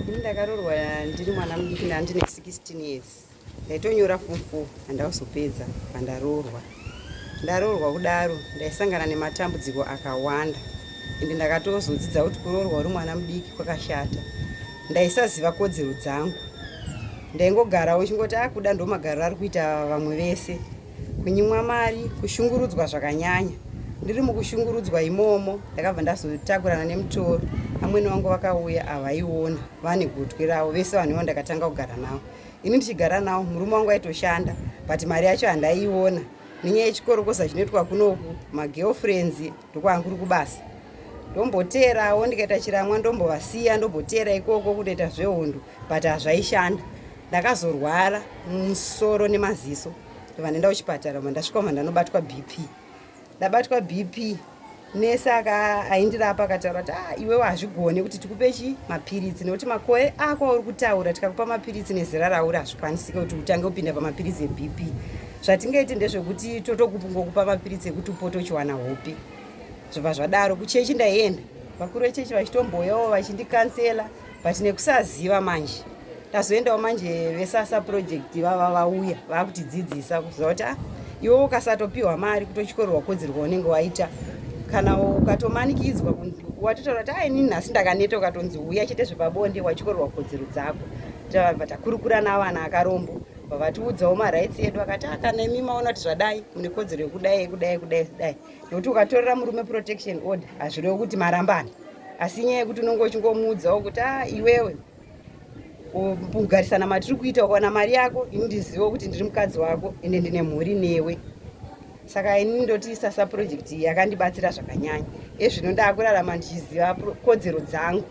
Ini ndakarorwa ndiri mwana mudiki, ndandine 16 years. Ndaitonyora form 4 handazopedza pandaroorwa. Ndaroorwa kudaro ndaisangana nematambudziko akawanda, ende ndakatozodzidza kuti kuroorwa uri mwana mudiki kwakashata. Ndaisaziva kodzero dzangu, ndaingogarawo chingoti akuda ndomagariro ari kuita vamwe vese, kunyimwa mari, kushungurudzwa zvakanyanya. Ndiri mukushungurudzwa imomo ndakabva ndazotakurana nemutoro. Amwene vangu vakauya, havaiona vane gotwe ravo vese. Vanhu ivo ndakatanga kugara navo, ini ndichigara navo, murume wangu aitoshanda, but mari yacho handaiona nenyaya yechikorokoza chinoitwa kunoku, magirlfriends. Ndokwangu uri kubasa, ndomboteerawo, ndikaita chiramwa ndombovasiya, ndomboteera ikoko kutoita zvehondo, but hazvaishanda. Ndakazorwara musoro nemaziso, ndobva ndaenda kuchipatara. Ma ndasvika ma ndanobatwa BP. Ndabatwa BP, nesi aindirapa akataura kuti, "Ah, iwewe hazvigone kuti tikupe chi mapiritsi, nekuti makore ako auri kutaura, tikakupa mapiritsi nezera rauri, hazvikwanisike kuti utange kupinda pamapiritsi eBP. Zvatingaiti ndezvekuti totokungokupa mapiritsi ekuti upote uchiwana hope." Zvobva zvadaro. Kuchechi ndaienda, vakuru vechechi vachitomboyawo vachindicounsela, but nekusaziva manje tazoendawo manje veSASA project vava vauya vakutidzidzisa kuziva kuti, ah, iwe ukasatopiwa mari kutotyorerwa kodzero kwaunenge waita. Kana ukatomanikidzwa, watotaura kuti, "Ai, inini nhasi ndakaneta," ukatonzi uya chete zvepabonde, watyorerwa kodzero dzako. Tabva takurukura navana akarombo, vavatiudzawo marights edu, akati, "Ah, kana imi maona kuti zvadai, mune kodzero yekudai, yekudai, kudai, kudai," nekuti ukatorera murume protection order hazvirevi kuti marambana, asi inyaya yekuti unonge uchingomuudzawo kuti, "A, iwewe kugarisana matiri kuita, ukawana mari yako, ini ndizive kuti ndiri mukadzi wako, ende ndine mhuri newe." Saka ini ndoti SASA project iyi yakandibatsira zvakanyanya. Ezvino ndaakurarama ndichiziva kodzero dzangu,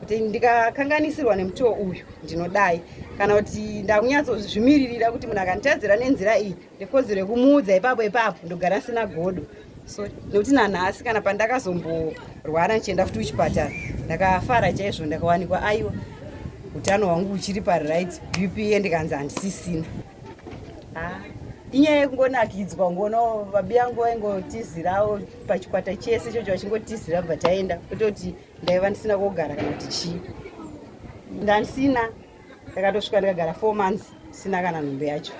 kuti ndikakanganisirwa nemutoo uyu ndinodai, kana kuti ndakunyatsozvimiririra kuti munhu akanditadzira nenzira iyi, nekodzero yekumuudza ipapo ipapo, ndogara sina godo. So nekuti nanhasi kana pandakazomborwara ndichienda futi kuchipatara, ndakafara chaizvo, ndakawanikwa aiwa utano hwangu huchiri paright, BP ndikanzi handisisina. Ah, inyaya yekungonakidzwa, ngoona babi yangu vaingotizirawo pachikwata chese ichocho, vachingotizira bva taenda, kutoti ndaiva ndisina kogara kana kuti chii, ndandisina. Ndakatosvika ndikagara 4 months sina kana nhumbu yacho.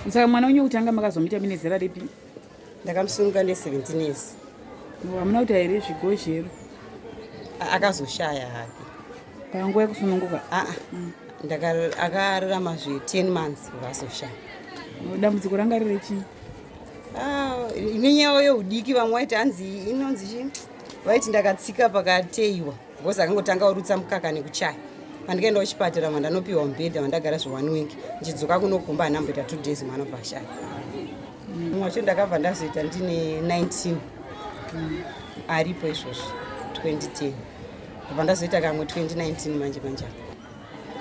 Saka mwana wenyu wekutanga makazomuita mine zera ripi? Ndakamusununguka ne 17 years. Hamuna kuita here zvigozhero? Akazoshaya hake. Panguva yekusununguka? Aa, akararama zve 10 months, vazoshaya. Dambudziko ranga riri chii? Ah, nenyaya yeudiki. Vamwe vaiti hanzi inonzi chii, vaiti ndakatsika pakateiwa, because akangotanga urutsa mukaka nekuchaya. Pandikaenda kuchipatara, mandanopiwa mubhedha, mandagara zve one week, ndichidzoka kunokumba, handamboita 2 days, mwana obva ashaya. Mumwe wacho ndakabva ndazoita ndine 19, aripo izvozvo, 2010. Ndobva ndazoita kamwe 2019 manje manje apa.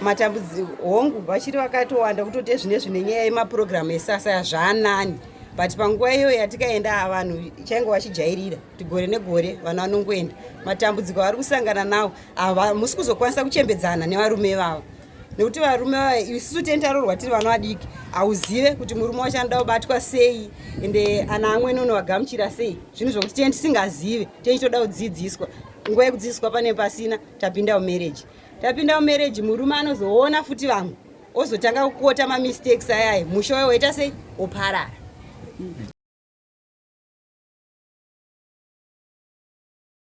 Matambudziko hongu vachiri vakatowanda, kutoti ezvinezvi nenyaya yemapurogiramu eSASA yazvaanani, but panguva iyoyo yatikaenda vanhu chainge vachijairira kuti gore negore vanhu vanongoenda. Matambudziko avari kusangana nawo, hamusi kuzokwanisa kuchembedzana nevarume vavo, nekuti varume vava, isusu teni taroorwa tiri vana vadiki, hauzive kuti murume wacho anoda kubatwa sei, ende ana amwene unovagamuchira sei. Zvinhu zvokuti teni tisingazive, tichitoda kudzidziswa. Nguva yekudzidziswa pane pasina. Tapinda mumarriage, tapinda mumarriage, murume anozoona futi vamwe, ozotanga kukota mamistakes ayaya, musha wayo waita sei, oparara.